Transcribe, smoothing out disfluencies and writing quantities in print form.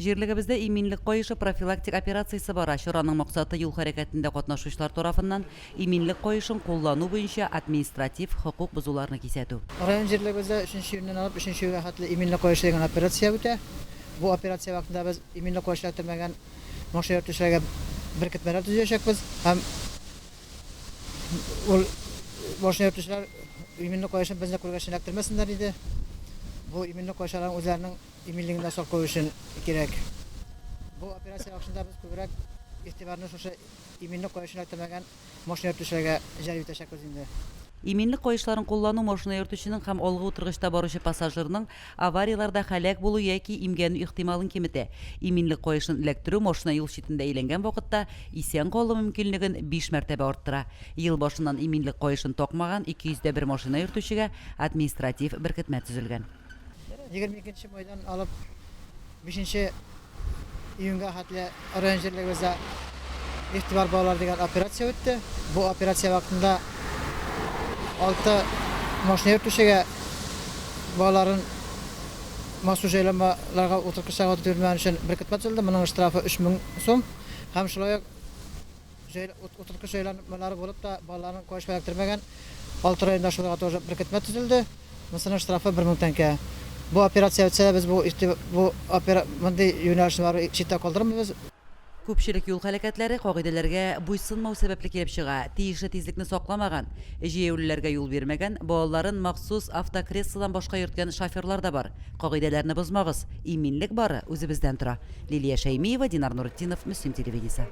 Җирлегебездә Иминлек каешы профилактик операциясе бара. Чараның максаты, юл хәрәкәтендә катнашучылар тарафыннан иминлек каешын куллану буенча административ хокук бозуларны кисәтү. Район җирлегебездә өченче июньнән алып өченче июльгә хәтле Иминлек каешы дигән операция үтә. Бу операция вакытында без иминлек каешы эләктермәгән машина йөртүчеләргә беркетмәләр төзиячәкбез һәм ул машина йөртүчеләр иминлек каешын безне күргәч эләктермәсеннәр иде. Бу иминлек каешы аларның үзләренең иминлеген дә саклау өчен кирәк. Бу операция барышында без күбрәк игътибарны шушы иминлек каешын эләктермәгән машина йөртүчеләргә җәлеп итәчәкбез инде. Иминлек каешларын куллану машина йөртүченең һәм алгы утыргычта баручы пассажирның аварияләрдә һәлак булу яки имгәнү ихтималын киметә. Иминлек каешын эләктерү машина юл читендә әйләнгән вакытта исән калу мөмкинлеген биш мәртәбә арттыра. Ел башыннан иминлек каешын такмаган 201 машина йөртүчегә административ беркетмә төзелгән. 22 нче майдан алып 5 нче июньгә хәтле район җирлегебездә Игътибар балалар дигән операция үтте. Бу операция вакытында 6 машина йөртүчегә балаларын махсус җайланмаларга утырткычларга утыртып йөрмәгән өчен беркетмә төзелде. Моның штрафы 3000 сум. Һәм шулай ук Утырткыч җайланмалары булып та, балаларның каешка эләктермәгән алты районда шуларга тоже беркетмә төзелде. Монысының штрафы 1000 тәңкә. Бу операция үтсә дә, без бу бу опера мондый юнәлешне барыбер читтә калдырмыйбыз. Күпчелек юл һәлакәтләре кагыйдәләргә буйсынмау сәбәпле килеп чыга. Тиешле тизлекне сакламаган, җәяүлеләргә юл бирмәгән, балаларын махсус автокреслодан башка йөрткән шоферлар да бар. Кагыйдәләрне бозмагыз, иминлек бары үзебездән тора. Лилия Шәймиева, Динар Нуретдинов, Мөслим телевидениесе.